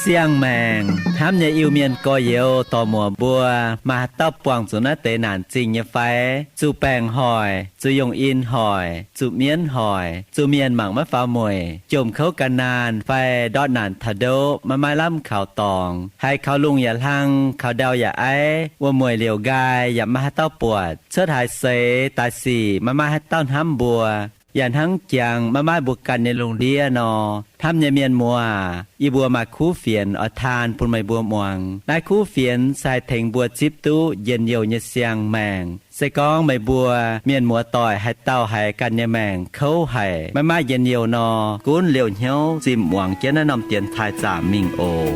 Siang-maengc hnamv nyei Iu-Mienh gorx-youz dorc-muoc mbuo, maaih haaix dauh buangh zuqc naaiv deix naanc zingh nyei fai? Zuqc baengc hoic, zuqc yungh in hoic, zuqc mienv hoic, zuqc mienh mangc maiv faaux mueic, jomc kouv gan naanh fai ndortv naanc taux ndoqv maiv maaih lamh kaux dorngx, haiz kaux lungh yaac hlang, kaux ndau yaac aiv, wuom-mueic liouc nqaai yaac maiv maaih haaix dauh buatc, cuotv haaix seix daaih sic maiv maaih haaix dauh hnamv mbuo, yaac hnangv jangx maiv maaih mbuo ganh nyei lungh ndiev nor, hnamv nyei mienh muoz, yie mbuo maaih kuv fienx oix taan bun meih mbuo muangx. Naaiv kuv fienx se haih tengx mbuo zipv duqv njien-youh nyei siang-maengc. Se gorngv meih mbuo mienh muoz-doic haaix dauh haiz ganh nyei maengc kouv haic, maiv maaih njien-youh nor, gunv liouh hnyouv zinh muangx jienv naaiv norm dienx taaih zaamc mingh oc.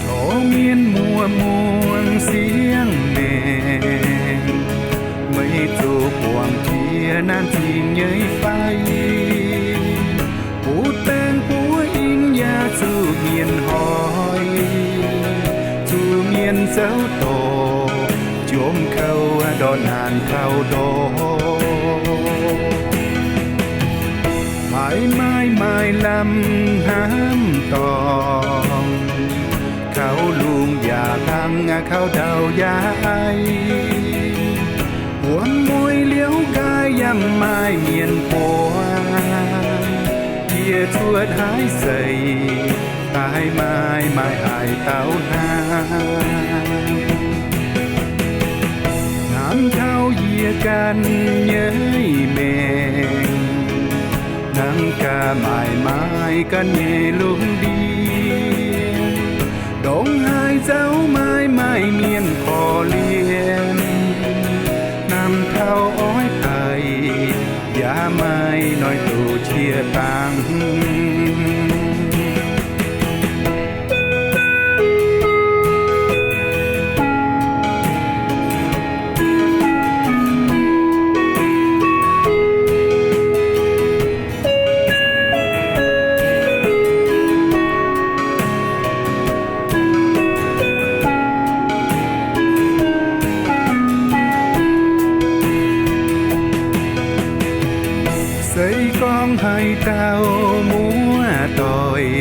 Tov mienh muoz muangx siang-maengc, meih zoux buangh jiex naanc zingh nyei fai? Butv baengc buov in yaac zuqc mienh hoic, zuqc mienh zouv dorc, jomc kouv ndortv naanc taux ndoqv. Haiz maaih maaih lamh hnamv dorngx, kaux lungh yaac hlang, kaux ndau yaac aiv, wuom-mueic liouc nqaai yaac maaih mienh buatc, yie cuotv haaix seix daaih maaih maaih haaix dauh hnamv. Hnamv taux yie ganh nyei maengc, hnangv gaax maaih maaih ganh nyei lungh ndiev, ndongc haaix nzauh maaih maaih mienh korv-lienh, hnamv taux oix daic yaac maaih noic doqc qiex dangx. Se gorngv haaix dauh muoz-doic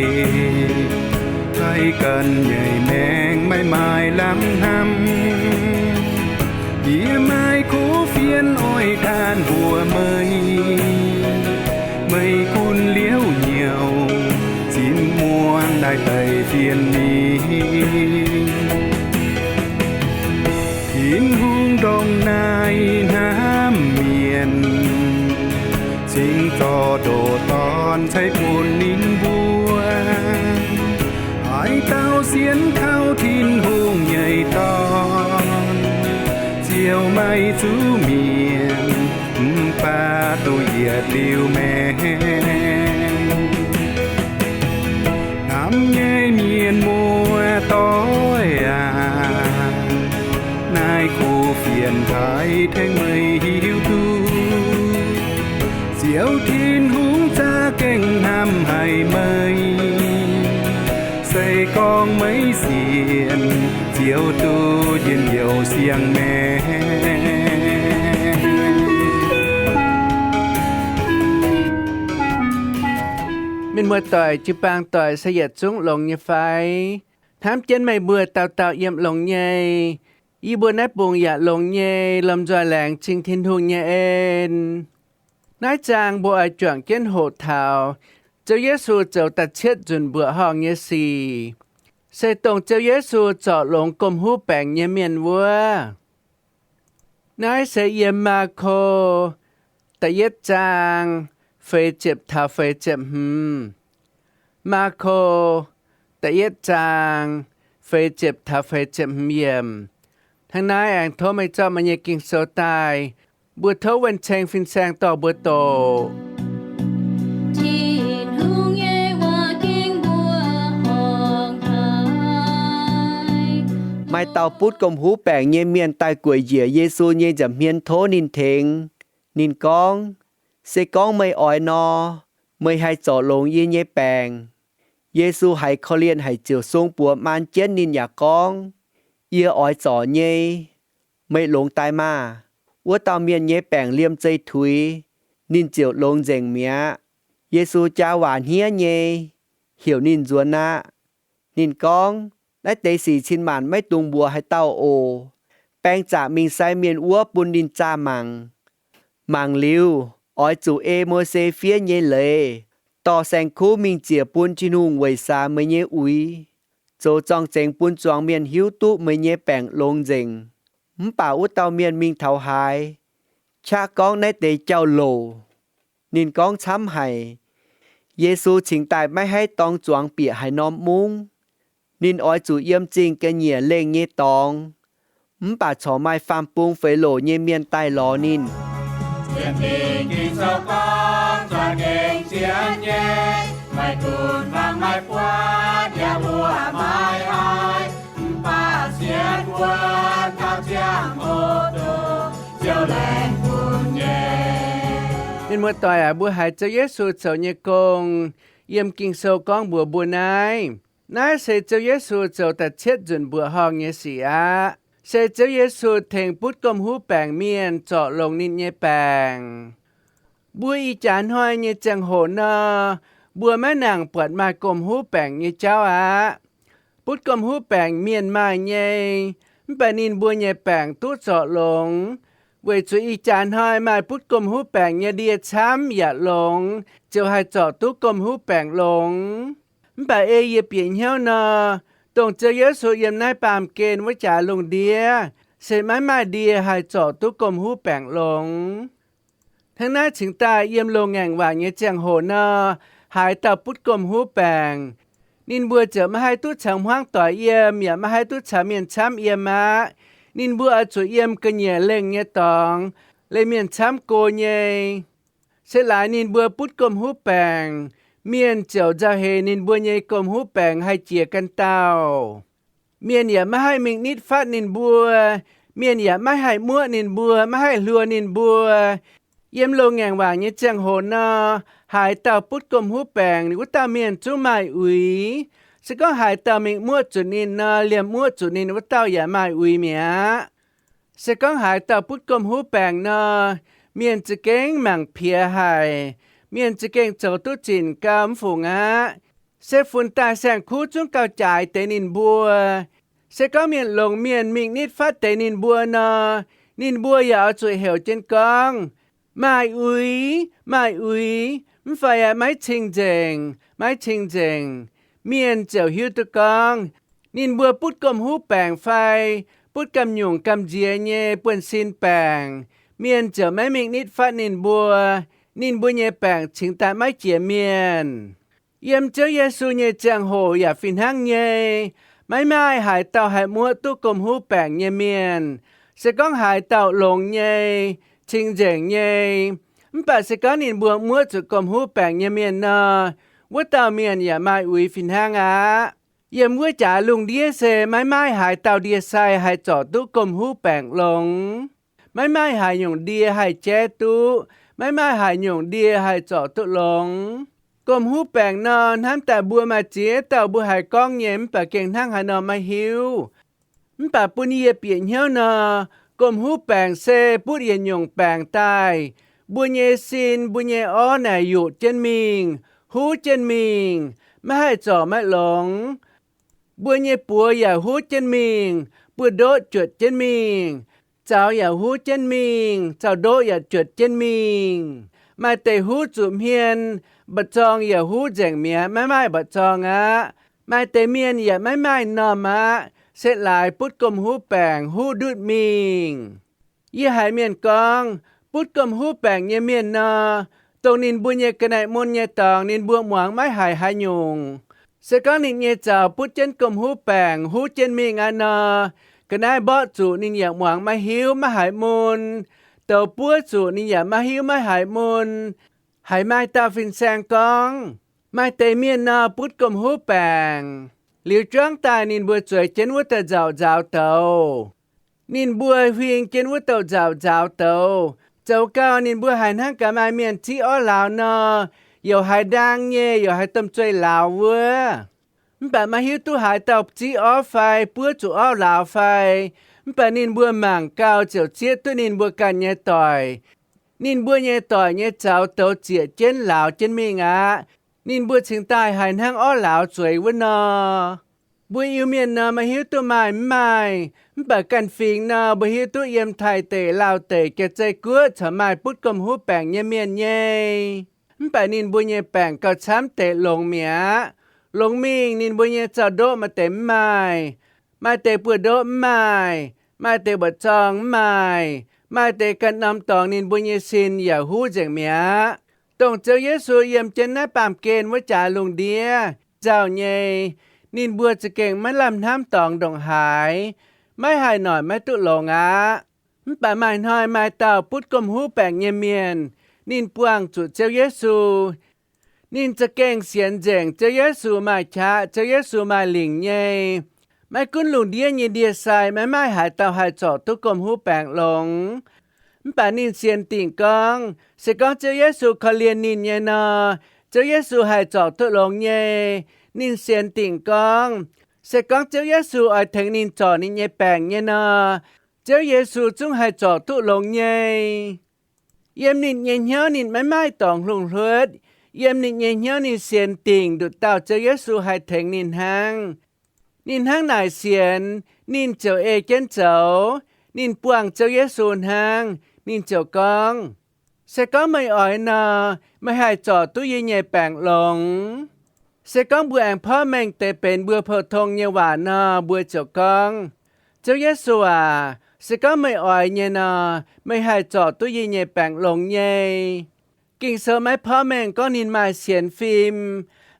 haiz ganh nyei maengc maiv maaih lamh hnamv, yie maaih kuv fienx oix daanh mbuox meih. Meih gunv liouc nyouz zinh muangx daaih deix fienx mingh. Tin-Hungh ndongc naaiv hnamv mienh, cingx zorqv ndoqc Dorn ceix bun ninh mbuo. Haaix dauh sienx kaux Tin-Hungh nyei Dorn ziouc maiv zuqc mienh, mv baac duqv yietc liuz maengc. Hnamv nyei mienh muoz-doic aac, naaiv kuv fienx haiz tengx meih hiuv duqv, Ziouv Tin-Hungh za'gengh hnamv haic meih. Se gorngv meih sienx, ziouc duqv njien-youh siang-maengc. Mienh muoz-doic, jiu-baang doic se yietc zungv longx nyei fai? Hnamv jienv meih mbuo dauh dauh yiem longx nyei. Yie mbuo naaiv bungx yaac longx nyei, lomh nzoih laengz zingh Tin-Hungh nyei en. Naaiv zaang mbuo oix juangc jienv hoqc taux Ziouv Yesu zoux da'cietv nzunc mbuoqc horngh nyei sic, se dongh Ziouv Yesu zorc longx gomh huv baengc nyei mienh wuov. Naaiv se yiem Maako da'yietv zaang feix ziepc taux feix ziepc hmz. Maako da'yietv zaang feix ziepc taux feix ziepc hmz yiemc. Hnangv naaiv aengx tov meih zorqv meih nyei Ging-Sou daaih. Mbuo tov wen ceng fin-saeng dorh mbuo doqc. Tin-Hungh nyei waac-ging mbuoqc horngh haic. Maaih dauh butv gomh huv baengc nyei mienh daaih gueic njiec Yesu nyei nza'hmien tov ninh tengx. Ninh gorngv, Se gorngv meih oix nor, meih haih zorc longx yie nyei baengc. Yesu haiz korv-lienh haic ziouc sung buoz maan jienv ninh yaac gorngv, Yie oix zorc nyei. Meih longx daaih maah! Wuov dauh mienh nyei baengc liemh zeih tuix, ninh ziouc longx nzengc mi'aqv. Yesu jaa waac hniev nyei, heuc ninh nzuonx aqv. Ninh gorngv, Naaiv deix sic cin maanc maiv dungx mbuox haaix dauh oc. Baeng zaqc mingh sai mienh wuov bun ninh zaah mangc. Mangc liuz, oix zuqc ei Mose fiev nyei leiz, dorh saeng-kuv mingh ziec bun Tin-Hungh weic saax meih nyei uix, zoux zorng-zengx bun zuangx mienh hiuv duqv meih nyei baengc longx nzengc. Mv baac wuov dauh mienh mingh taux haaix, qaqv gorngv naaiv deix jauv-louc. Ninh gorngv camv haic. Yesu cingx daaih maiv haih dorng zuangx bieqc haaix norm mungv. Ninh oix zuqc yiem zingh ga'nyiec lengh nyei dorngx. Mv baac corc maaih faam-bung feix loc nyei mienh daaih lorz ninh. Mienh muoz-doic aac, mbuo haiz Ziouv Yesu zoux nyei gong, yiem Ging-Sou gorngv mbuox mbuo naaiv. Naaiv se Ziouv Yesu zoux da'cietv nzunc mbuoqc horngh nyei sic aqv. Se Ziouv Yesu tengx butv gomh huv baengc mienh zorc longx ninh nyei baengc. Mbuo ih jaax hnoi nyei ziangh hoc nor, mbuo maiv nangc buatc maaih gomh huv baengc nyei jauv aqv. Butv gomh huv baengc mienh maaih nyei, mv baac ninh mbuo nyei baengc duqv zorc longx. Weic zuqc ih jaax hnoi maaih butv gomh huv baengc nyei ndie camv yaac longx, ziouc haih zorc duqv gomh huv baengc longx. Mv baac ei yie bieqc hnyouv nor, dongh Ziouv Yesu yiem naaiv baamh gen wuov jaax lungh ndiev, se maiv maaih ndie haih zorc duqv gomh huv baengc longx. Hnangv naaiv cingx daaih yiem loz-ngaengc waac nyei ziangh hoc nor, haaix dauh butv gomh huv baengc, ninh mbuo ziouc maiv haih duqv caux hmuangv doic yiem, yaac maiv haih duqv caux mienh camv yiem aqv. Ninh mbuo oix zuqc yiem ga'nyiec lengh nyei dorngx, leih mienh camv go nyei. Se laaix ninh mbuo butv gomh huv baengc, mienh ziouc nzauh heix ninh mbuo nyei gomh huv baengc haih jiex ganh dauh. Mienh yaac maiv haih mingh nitv fatv ninh mbuo. Mienh yaac maiv haih muoqv ninh mbuo, maiv haih hluo ninh mbuo. Yiem loz-ngaengc waac nyei ziangh hoc nor, haaix dauh butv gomh huv baengc, wuov dauh mienh zungv maaih uix. Se gorngv haaix dauh mingh muoqv zuqc ninh nor, liemh muoqv zuqc ninh wuov dauh yaac maaih uix mi'aqv. Se gorngv haaix dauh butv gomh huv baengc nor, mienh za'gengh mangc piex haic. Mienh za'gengh zoux duqv zinc gau mv fungc aqv. Se funx daaih saeng-kuv zungv gauh jaaix deix ninh mbuo. Se gorngv mienh longx mienh mingh nitv fatv deix ninh mbuo nor, ninh mbuo yaac oix zuqc heuc jienv gorngv, Maaih uix, maaih uix, mv fai aqv, maiv cing-nzengc, maiv cing-nzengc. Mienh ziouc hiuv duqv gorngv ninh mbuo butv gomh huv baengc fai butv gamh nyungc gamh nziex nyei buonv-sin baengc. Mienh ziouc maiv mingh nitv fatv ninh mbuo. Ninh mbuo nyei baengc cingx daaih maiv jiex mienh. Yiem Ziouv Yesu nyei ziangh hoc yaac fih hnangv nyei. Maiv maaih haaix dauh haih muoqv duqv gomh huv baengc nyei mienh. Se gorngv haaix dauh longx nyei, cing-nzengc nyei, mv baac se gorngv ninh mbuo muoqv zuqc gomh huv baengc nyei mienh nor, wuov dauh mienh yaac maaih uix fih hnangv aqv. Yiem wuov jaax lungh ndiev se maiv maaih haaix dauh ndie-sai haih zorc duqv gomh huv baengc longx. Maiv maaih haaix nyungc ndie haih jaiv duqv. Maiv maaih haaix nyungc ndie haih zorc duqv longx. Gomh huv baengc nor, hnamv daaih mbuo maaih ziex dauh mbuo haiz gorngv nyei, mv baac gengh hnangv haaix nor maiv hiuv. Mv baac bun yie bieqc hnyouv nor, gomh huv baengc se butv yietc nyungc baengc daaih, mbuo nyei sin, mbuo nyei orv naaic yuqc jienv mingh, huv jienv mingh, maiv haih zorc maiv longx. Mbuo nyei buoz yaac huv jienv mingh, buoz-ndoqv juotc jienv mingh, zaux yaac huv jienv mingh, zaux-ndoqv yaac juotc jienv mingh. Maaih deix huv zuqc hmien, mba'zorng yaac huv nzengc mi'aqv, maiv maaih mba'zorng aqv. Maaih deix mienh yaac maiv maaih m'normh aqv, se laaix butv gomh huv baengc huv ndutv mingh. Yie haiz mienh gorngv, butv gomh huv baengc nyei mienh nor, dongh ninh mbuo nyei ga'naaiv mun nyei dorngx ninh mbuo muangx maiv haiz haaix nyungc. Se gorngv ninh nyei zaux butv jienv gomh huv baengc huv jienv mingh aqv nor, ga'naaiv mborqv zuqc ninh yaac muangx maiv hiuv maiv haiz mun. Douz buov zuqc ninh yaac maiv hiuv maiv haiz mun. Haiz maaih dauh fin-saeng gorngv, maaih deix mienh nor butv gomh huv baengc, liuz juangv daaih ninh mbuo zueiz jienv wuov dauh nzauc nzaaux douz. Ninh mbuo huing jienv wuov dauh nzauc nzaaux douz. Zoux gau ninh mbuo haiz hnangv gaax maaih mienh ziqv orv lauz nor, youc haaix ndaang nyei, youc haaix domh zueih lauz wuov. Mv baac maiv hiuv duqv haaix dauh zieqv orv fai buov zuqc orv lauz fai. Mv baac ninh mbuo mangc gau ziouc zieqv duqv ninh mbuo ganh nyei doic. Ninh mbuo nyei doic nyei zaux douz zieqc jienv lauz jienv mingh aqv. Ninh mbuo cingx daaih haiz hnangv orv lauz zueiz wuov nor. Mbuo Iu-Mienh nor, maaih hiuv duqv maaih mv maaih, mv baac ganh fingx nor, mbuo hiuv duqv yiem Taiv deic, Laauh deic, Jaav-Zei Guoqv corc maaih butv gomh huv baengc nyei mienh nyei. Mv baac ninh mbuo nyei baengc gauh camv deix longx mi'aqv. Longx mingh ninh mbuo nyei zaux-ndoqv maaih deix mv maaih, maaih deix buoz-ndoqv mv maaih, maaih deix mbuoqc zorng mv maaih, maaih deix ganh norm dorngx ninh mbuo nyei sin yaac huv nzengc mi'aqv. Dongh Ziouv Yesu yiem jienv naaiv baamh gen wuov jaax lungh ndiev nzauh nyei, ninh mbuo za'gengh maiv lamh hnamv dorngx ndongc haaix, maiv haih noic maiv duqv longx aqv. Mv baac maaih hnoi maaih dauh butv gomh huv baengc nyei mienh, ninh buangh zuqc Ziouv Yesu. Ninh za'gengh sienx nzengc Ziouv Yesu maaih qaqv, Ziouv Yesu maaih lingc nyei. Maiv gunv lungh ndiev nyei ndie-sai maiv maaih haaix dauh haih zorc duqv gomh huv baengc longx. Mv baac ninh sienx dingc gorngv, se gorngv Ziouv Yesu korv-lienh ninh nyei nor, Ziouv Yesu haih zorc duqv longx nyei. Ninh sienx dingc gorngv, se gorngv Ziouv Yesu oix tengx ninh zorc ninh nyei baengc nyei nor, Ziouv Yesu zungv haih zorc duqv longx nyei. Yiem ninh nyei hnyouv ninh maiv maaih dorngx hluongh-hluotv. Yiem ninh nyei hnyouv ninh sienx dingc nduqc dauh Ziouv Yesu haih tengx ninh hnangv. Ninh hnangv naaic sienx, ninh ziouc ei jienv zoux. Ninh buangh Ziouv Yesu hnangv. Ninh ziouc gorngv, se gorngv meih oix nor, meih haih zorc duqv yie nyei baengc longx. Se gorngv mbuo aengx porv mengh deix benx mbuo pou-tong nyei waac nor, mbuo ziouc gorngv, Ziouv Yesu aac, se gorngv meih oix nyei nor, meih haih zorc duqv yie nyei baengc longx nyei. Ging-Sou maiv porv mengh gorngv ninh maaih sienx fim.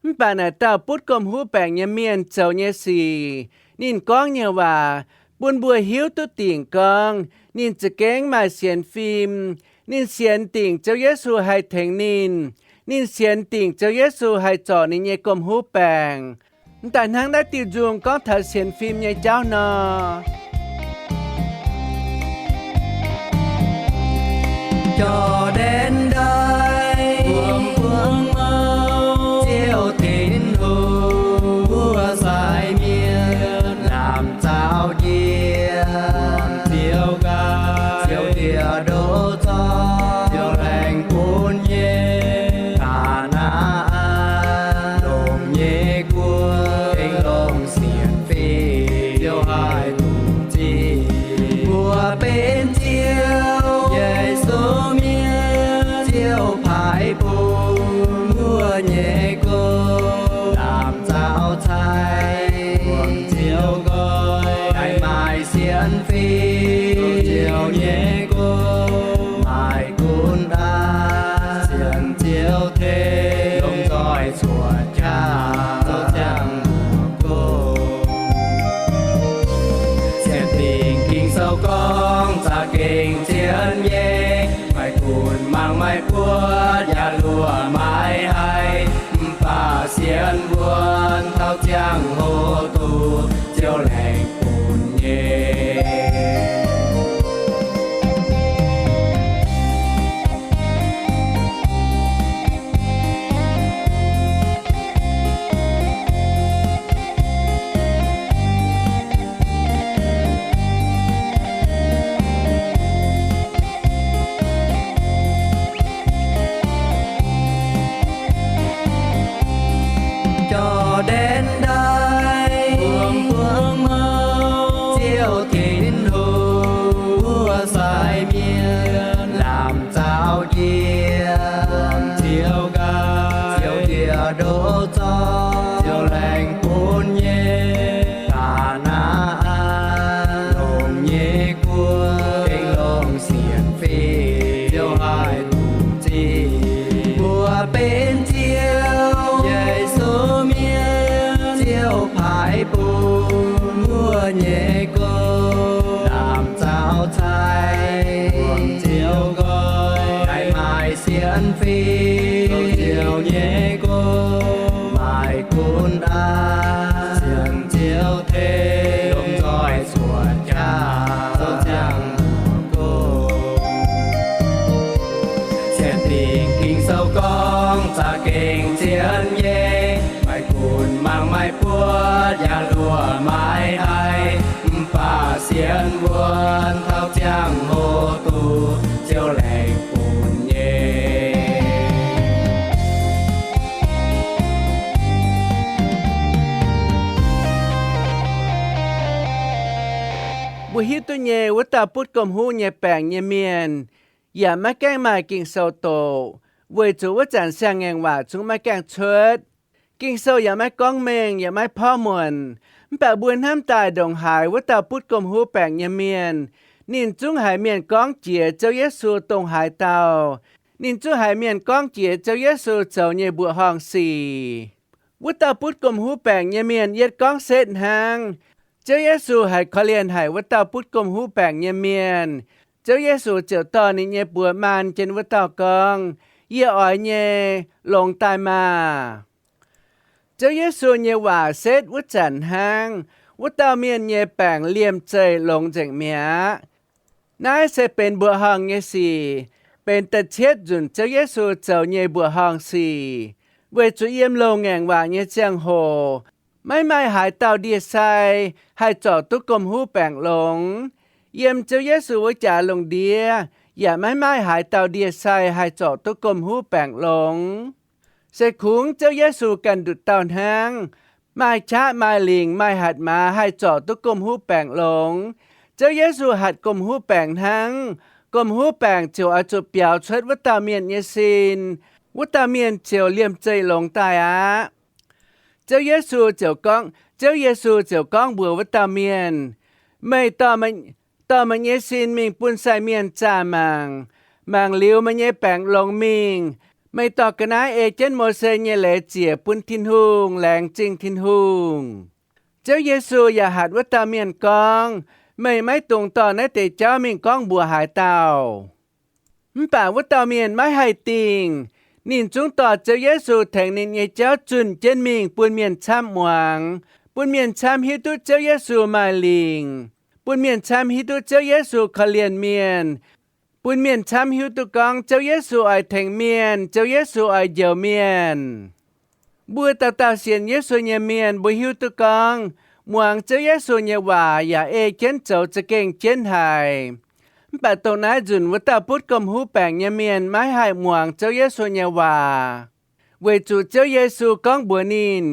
Mv baac naaic dauh butv gomh huv baengc nyei mienh zoux nyei sic, ninh gorngv nyei waac bun mbuo hiuv duqv dingc gorngv ninh za'gengh maaih sienx fim. Ninh sienx dingc Ziouv Yesu haih tengx ninh. Ninh sienx dingc Ziouv Yesu haih zorc ninh nyei gomh huv baengc. Mv daaih hnangv naaiv diuh nzung gorngv taux sienx fim nyei jauv nor. Jordaan ndaaih, Ziouv Tin-Hungh, mbuo sai mienh lamh nzauh jiex, Ziouv nqa'haav, Ziouv ndie-ndoqv zorqv, Ziouv laengz bun nyei Kaa^naa^an Lomc nyei guoqv, gengh longc sienx fim, Ziouv haih dungx zipv. Mbuo benx Ziouv Yesu mienh, Ziouv paaiv bun mbuo nyei gong, lamh nzauh cai, Ziouv nqoi, haih maaih sienx fim, Ziouv nyei gong, maaih gunv daaih sienx Ziouv tengx, longc nzoih cuotv qaqv, zoux ziangh hoc gong. Sienx dingc Ging-Sou gorngv za'gengh zien nyei, maiv gunv mangc maiv buatc yaac luoqc maiv haih, mv baac sienx wuonv taux ziangh hoc duqv Ziouv laengz bun nyei. Jordaan ndaaih, Ziouv Tin-Hungh, mbuo sai mienh lamh nzauh jiex, Ziouv nqa'haav, Ziouv ndie-ndoqv zorqv, Ziouv laengz bun nyei Kaa^naa^an Lomc nyei guoqv, gengh longc sienx fim, Ziouv haih dungx zipv. Mbuo benx Ziouv Yesu mienh, Ziouv paaiv bun mbuo nyei gong, lamh nzauh cai, Ziouv nqoi, haih maaih sienx fim, Ziouv nyei gong, maaih gunv daaih sienx Ziouv tengx, longc nzoih cuotv qaqv, zoux ziangh hoc gong. Sienx dingc Ging-Sou gorngv za'gengh Mbuo hiuv duqv nyei, wuov dauh butv gomh huv nyei baengc nyei mienh yaac maiv gaengh maaih Ging-Sou doqc, weic zuqc wuov zanc siang-ngaengc waac zungv maiv gaengh cuotv. Ging-Sou yaac maiv gorngv mengh yaac maiv porv muonc. Mv baac mbuo hnamv daaih ndongc haaix wuov dauh butv gomh huv baengc nyei mienh, ninh zungv haiz mienh gorngv jiex Ziouv Yesu dongh haaix dauh. Ninh zungv haiz mienh gorngv jiex Ziouv Yesu zoux nyei mbuoqc horngh sic. Wuov dauh butv gomh huv baengc nyei mienh yietv gorngv setv hnangv. Ziouv Yesu haiz korv-lienh haic wuov dauh butv gomh huv baengc nyei mienh. Ziouv Yesu ziouc dorh ninh nyei buoz maan jienv wuov dauh gorngv, Yie oix nyei, longx daaih maah! Ziouv Yesu nyei waac setv wuov zanc hnangv, wuov dauh mienh nyei baengc liemh zeih longx nzengc mi'aqv. Naaiv se benx mbuoqc horngh nyei sic, benx da'cietv nzunc Ziouv Yesu zoux nyei mbuoqc horngh sic. Weic zuqc yiem loz-ngaengc waac nyei ziangh hoc, maiv maaih haaix dauh ndie-sai haih zorc duqv gomh huv baengc longx. Yiem Ziouv Yesu wuov jaax lungh ndiev yaac maiv maaih haaix dauh ndie-sai haih zorc duqv gomh huv baengc longx. Se kungx Ziouv Yesu ganh nduqc dauh hnangv, maaih qaqv maaih lingc maaih hatc maaz haih zorc duqv gomh huv baengc longx. Ziouv Yesu hatc gomh huv baengc hnangv, gomh huv baengc ziouc oix zuqc biaux cuotv wuov dauh mienh nyei sin, wuov dauh mienh ziouc liemh zeih longx daaih aqv. Ziouv Yesu ziouc gorngv, Ziouv Yesu ziouc gorngv mbuox wuov dauh mienh, Meih dorh meih nyei sin mingh bun sai mienh zaah mangc. Mangc liuz meih nyei baengc longx mingh, meih dorh ga'naaiv ei jienv Mose nyei leiz ziec bun Tin-Hungh, laengz zingh Tin-Hungh. Ziouv Yesu yaac hatc wuov dauh mienh gorngv, Meih maiv dungx dorh naaiv deix jauv mingh gorngv mbuox haaix dauh. Mv baac wuov dauh mienh maiv haih dingh. Ninh zungv dorh Ziouv Yesu tengx ninh nyei jauv zunh jienv mingh bun mienh camv muangx, bun mienh camv hiuv duqv Ziouv Yesu maaih lingc, bun mienh camv hiuv duqv Ziouv Yesu korv-lienh mienh, bun mienh camv hiuv duqv gorngv Ziouv Yesu oix tengx mienh, Ziouv Yesu oix njoux mienh. Mbuo dauh dauh sienx Yesu nyei mienh, mbuo hiuv duqv gorngv muangx Ziouv Yesu nyei waac yaac ei jienv zoux za'gengh jienv haic. Mv baac dongh naaiv nzunc wuov dauh butv gomh huv baengc nyei mienh maiv haih muangx Ziouv Yesu nyei waac, weic zuqc Ziouv Yesu gorngv mbuox ninh,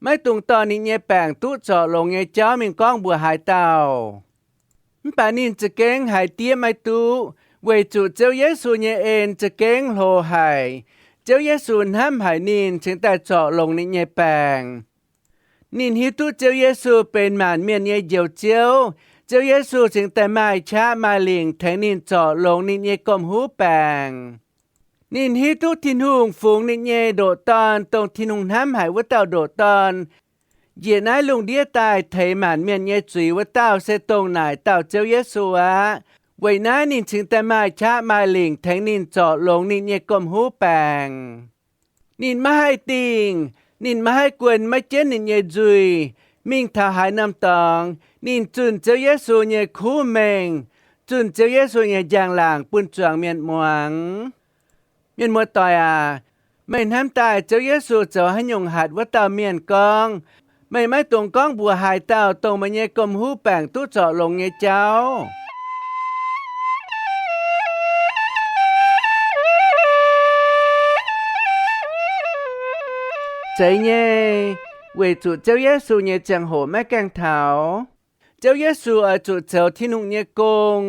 maiv dungx dorh ninh nyei baengc duqv zorc longx nyei jauv mingh gorngv mbuox haaix dauh. Mv baac ninh za'gengh haiz diev maiv duqv, weic zuqc Ziouv Yesu nyei en za'gengh hlo haic. Ziouv Yesu hnamv haic ninh, cingx daaih zorc longx ninh nyei baengc. Ninh hiuv duqv Ziouv Yesu benx maanc mienh nyei Njoux Ziouv. Ziouv Yesu cingx daaih maaih qaqv maaih lingc tengx ninh zorc longx ninh nyei gomh huv baengc. Ninh hiuv duqv Tin-Hungh fungx ninh nyei ndoqc Dorn, dongh Tin-Hungh hnamv haic wuov dauh ndoqc Dorn, njiec naaiv lungh ndiev daaih teix maanc mienh nyei zuiz wuov dauh se dongh naaic dauh Ziouv Yesu aqv. Weic naaiv ninh cingx daaih maaih qaqv maaih lingc tengx ninh zorc longx ninh nyei gomh huv baengc. Ninh maiv haih dingh, ninh maiv haih guon maiv jienv ninh nyei nzuih, mingh taux haaix norm dorngx, ninh zunh Ziouv Yesu nyei kuv mengh, zunh Ziouv Yesu nyei njang-laangc bun zuangx mienh muangx. Mienh muoz-doic aac, meih hnamv daaih Ziouv Yesu zoux haaix nyungc hatc wuov dauh mienh gorngv, meih maiv dungx gorngv mbuox haaix dauh dongh meih nyei gomh huv baengc duqv zorc longx nyei jauv? Zeiz nyei, weic zuqc Ziouv Yesu nyei ziangh hoc maiv gaengh taux. Ziouv Yesu oix zuqc zoux Tin-Hungh nyei gong,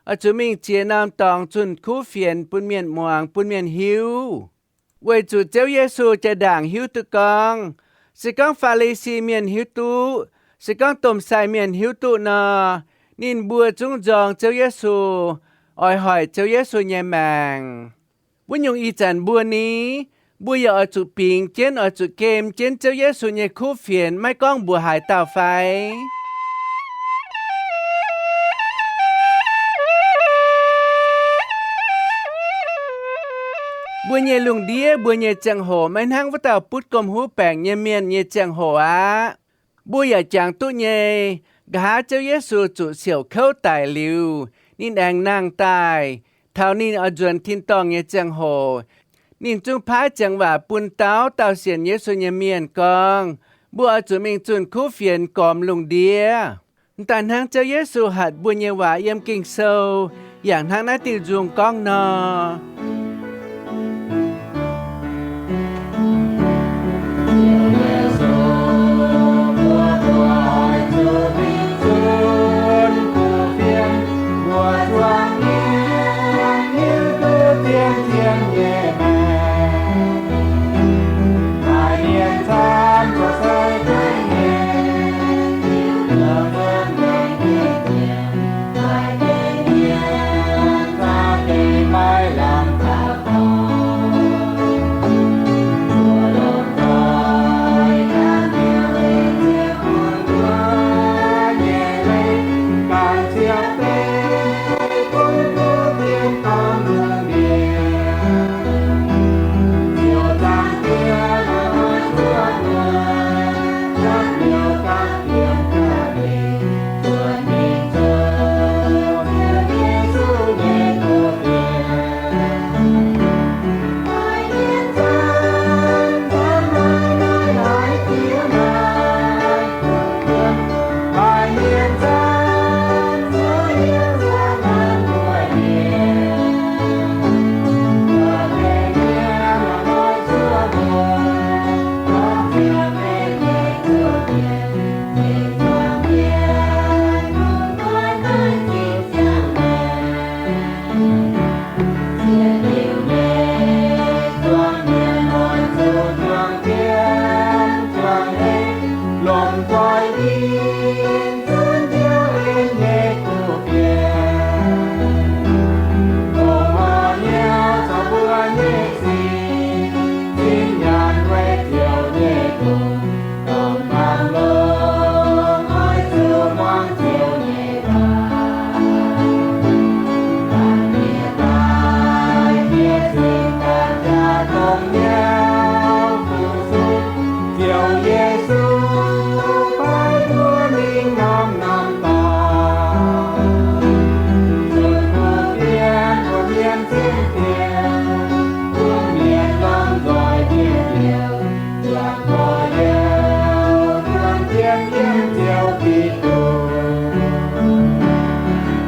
oix zuqc mingh ziex norm dorngx zunh kuv fienx bun mienh muangx, bun mienh hiuv. Weic zuqc Ziouv Yesu jaa-ndaangc hiuv duqv gorngv, se gorngv Faa^li^si Mienh hiuv duqv, se gorngv domh sai mienh hiuv duqv nor, ninh mbuo zungv nzorng Ziouv Yesu, oix hoic Ziouv Yesu nyei maengc. Wuov nyungc ih zanc mbuo ni, mbuo yaac oix zuqc bingx jienv, oix zuqc gem jienv Ziouv Yesu nyei kuv fienx, maiv gorngv mbuox haaix dauh fai? Mbuo nyei lungh ndiev, mbuo nyei ziangh hoc maiv hnangv wuov dauh butv gomh huv baengc nyei mienh nyei ziangh hoc aqv. Mbuo yaac jangx duqv nyei, nqa'haav Ziouv Yesu zuqc siouc kouv daic liuz, ninh aengx nangh daaih. Taux ninh oix nzuonx tin-dorngh nyei ziangh hoc, ninh zungv paaiv ziangx waac bun dauh dauh sienx Yesu nyei mienh gorngv, mbuo oix zuqc mingh zunh kuv fienx gormx lungh ndiev. M'daaih hnangv Ziouv Yesu hatc mbuo nyei waac yiem Ging-Sou, yaac hnangv naaiv diuh nzung gorngv nor. longc nzoih in zunv Ziouv en nyei kuv fienx, dongh horpc hnyouv caux mbuo nyei sin, sin nyanc weic Ziouv nyei longx, dongh hnamv longx oix zuqc muangx Ziouv nyei waac. Daaih mienh daaih, mienh cingx daaih jaa dongh nyauv fu-sux Ziouv Yesu, fai mbuo mingh norm-norm dorngx, zunh kuv fienx bun mienh cingx dien, bun mienh longc nzoih ndie-ndiev, juangc gorx-youz, juangc jienv yiem Ziouv Giduc.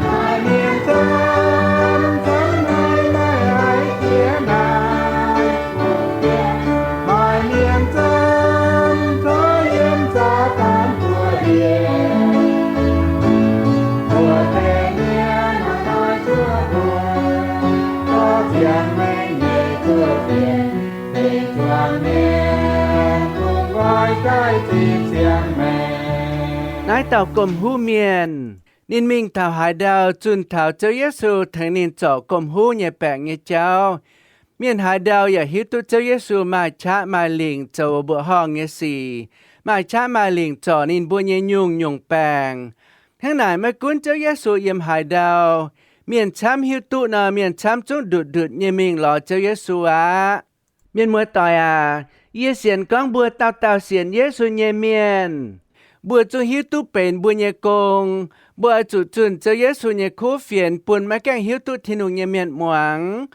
Maaih mienh camv, camv naaiv maiv haih jiex naaiv kuv fienx. Maaih mienh camv, camv yiem Saadaan buoz-ndiev. Buoz-ndiev mienh maaih zuov mbuo, zorqv ziangx mengh nyei kuv fienx, deic juangc mienh bun nqoi daaih zipv ziangx maengc. Naaiv dauh gomh huv mienh, ninh mingh taux haaix ndau zunh taux Ziouv Yesu tengx ninh zorc gomh huv nyei baengc nyei jauv. Mienh haaix ndau yaac hiuv duqv Ziouv Yesu maaih qaqv maaih lingc zoux mbuoqc horngh nyei sic, maaih qaqv maaih lingc zorc ninh mbuo nyei nyungc-nyungc baengc. Hnangv naaic, maiv gunv Ziouv Yesu yiem haaix ndau, mienh camv hiuv duqv nor, mienh camv zungv ndutc-ndutc nyei mingh lorz Ziouv Yesu aqv. Mienh muoz-doic aac, yie sienx gorngv mbuo dauh dauh sienx Yesu nyei mienh, mbuo zungv hiuv duqv benx mbuo nyei gong. Mbuo oix zuqc zunh Ziouv Yesu nyei kuv fienx bun maiv gaengh hiuv duqv Tin-Hungh nyei mienh muangx,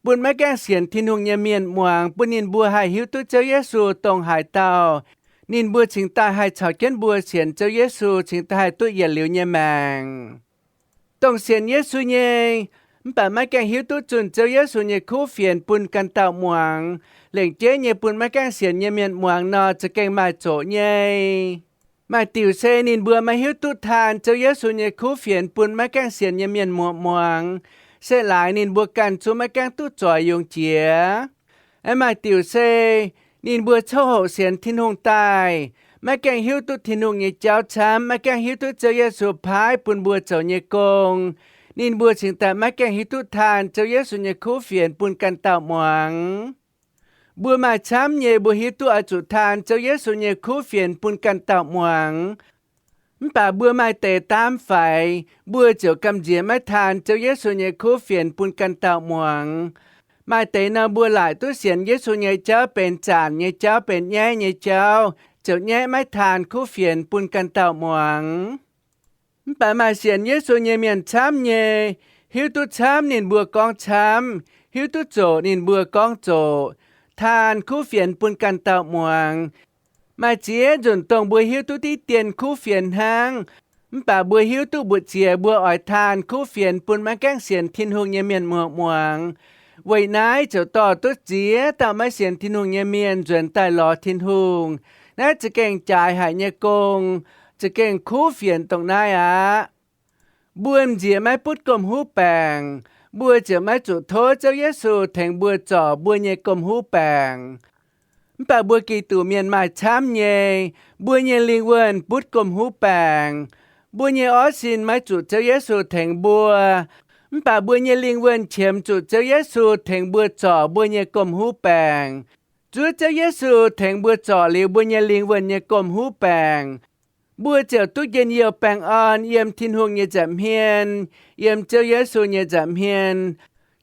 bun maiv gaengh sienx Tin-Hungh nyei mienh muangx, bun ninh mbuo haih hiuv duqv Ziouv Yesu dongh haaix dauh, ninh mbuo cingx daaih haih caux jienv mbuo sienx Ziouv Yesu cingx daaih haih duqv yietc liuz nyei maengc. Dongh sienx Yesu nyei, mv baac maiv gaengh hiuv duqv zunh Ziouv Yesu nyei kuv fienx bun ganh dauh muangx, lengc jeiv nyei bun maiv gaengh sienx nyei mienh muangx nor, za'gengh maaih zoqc nyei. Maaih diuc se ninh mbuo maiv hiuv duqv taan Ziouv Yesu nyei kuv fienx bun maiv gaengh sienx nyei mienh muoz muangx, se laaix ninh mbuo ganh zungv maiv gaengh duqv zoix yungz jiex. Aeqv, maaih diuc se ninh mbuo coqv hoqc sienx Tin-Hungh daaih, maiv gaengh hiuv duqv Tin-Hungh nyei jauv camv, maiv gaengh hiuv duqv Ziouv Yesu paaiv bun mbuo zoux nyei gong, ninh mbuo cingx daaih maiv gaengh hiuv duqv taan Ziouv Yesu nyei kuv fienx bun ganh dauh muangx. Mbuo maaih camv nyei, mbuo hiuv duqv oix zuqc taan Ziouv Yesu nyei kuv fienx bun ganh dauh muangx. Mv baac mbuo maaih deix daamv faix, mbuo ziouc gamh nziex maiv taan Ziouv Yesu nyei kuv fienx bun ganh dauh muangx. Maaih deix nor, mbuo laaic duqv sienx Yesu nyei jauv benx zanc nyei jauv, benx nyaiv nyei jauv, ziouc nyaiv maiv taan kuv fienx bun ganh dauh muangx. Mv baac maaih sienx Yesu nyei mienh camv nyei, hiuv duqv camv ninh mbuo gorngv camv, hiuv duqv zoqc ninh mbuo gorngv zoqc, taan kuv fienx bun ganh dauh muangx. Maaih ziex nzunc dongh mbuo hiuv duqv diqv dien kuv fienx hnangv, mv baac mbuo hiuv duqv mbu'ziex mbuo oix taan kuv fienx bun maiv gaengh sienx Tin-Hungh nyei mienh muoz muangx. Weic naaiv ziouc dorh duqv ziex dauh maiv sienx Tin-Hungh nyei mienh nzuonx daaih lorz Tin-Hungh. Naaiv za'gengh jaaix haic nyei gong, za'gengh kuv fienx dongh naaiv aqv. Mbuo m'nziex maiv butv gomh huv baengc, mbuo ziouc maiv zuqc tov Ziouv Yesu tengx mbuo zorc mbuo nyei gomh huv baengc. Mv baac mbuo Giduc mienh maaih camv nyei, mbuo nyei lingh wuonh butv gomh huv baengc. Mbuo nyei orv sin maiv zuqc Ziouv Yesu tengx mbuo, mv baac mbuo nyei lingh wuonh qiemx zuqc Ziouv Yesu tengx mbuo zorc mbuo nyei gomh huv baengc. Zuov Ziouv Yesu tengx mbuo zorc liuz mbuo nyei lingh wuonh nyei gomh huv baengc, mbuo ziouc duqv njien-youh baengh orn yiem Tin-Hungh nyei nza'hmien, yiem Ziouv Yesu nyei nza'hmien.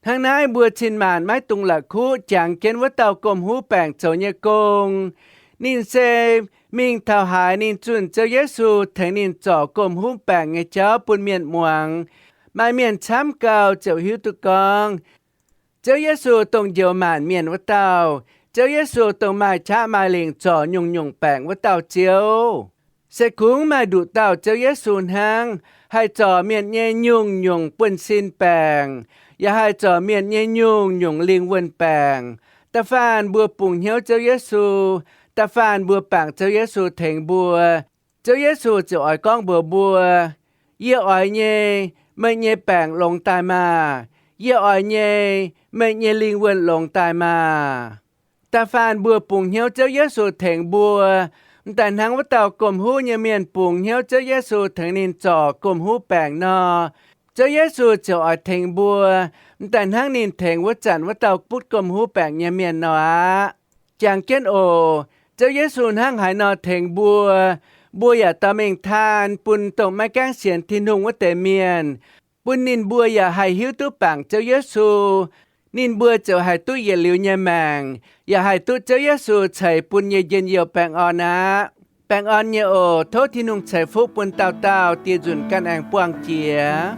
Hnangv naaiv mbuo cin-maanc maiv dungx la'kuqv jangx jienv wuov dauh gomh huv baengc zoux nyei gong. Ninh se mingh taux haaix ninh zunh Ziouv Yesu tengx ninh zorc gomh huv baengc nyei jauv bun mienh muangx. Maaih mienh camv gau ziouc hiuv duqv gorngv, Ziouv Yesu dongh njoux maanc mienh wuov dauh. Ziouv Yesu dongh maaih qaqv maaih lingc zorc nyungc-nyungc baengc wuov dauh Ziouv. Se kungx maaih nduqc dauh Ziouv Yesu hnangv, haih zorc mienh nyei nyungc-nyungc buonv-sin baengc, yaac haih zorc mienh nyei nyungc-nyungc lingh wuonh baengc. Da'faanh mbuo bungx hnyouv Ziouv Yesu, da'faanh mbuo bangc Ziouv Yesu tengx mbuo, Ziouv Yesu ziouc oix gorngv mbuox mbuo, Yie oix nyei, meih nyei baengc longx daaih maah! Yie oix nyei, meih nyei lingh wuonh longx daaih maah! Da'faanh mbuo bungx hnyouv Ziouv Yesu tengx mbuo, M'daaih hnangv wuov dauh gomh huv nyei mienh bungx hnyouv Ziouv Yesu tengx ninh zorc gomh huv baengc nor, Ziouv Yesu ziouc oix tengx mbuo, m'daaih hnangv ninh tengx wuov zanc wuov dauh butv gomh huv baengc nyei mienh nor aqv. Jangx jienv oc. Ziouv Yesu hnangv haaix nor tengx mbuo, mbuo yaac dorh mingh taan bun dongh maiv gaengh sienx Tin-Hungh wuov deix mienh, bun ninh mbuo yaac haih hiuv duqv bangc Ziouv Yesu. Ninh mbuo ziouc haih duqv yietc liuz nyei maengc, yaac haih duqv Ziouv Yesu ceix bun nyei njien-youh baengh orn aqv. Baengh orn nyei oc. Tov Tin-Hungh ceix fuqv bun dauh dauh dieh nzunc ganh aengx buangh jiex.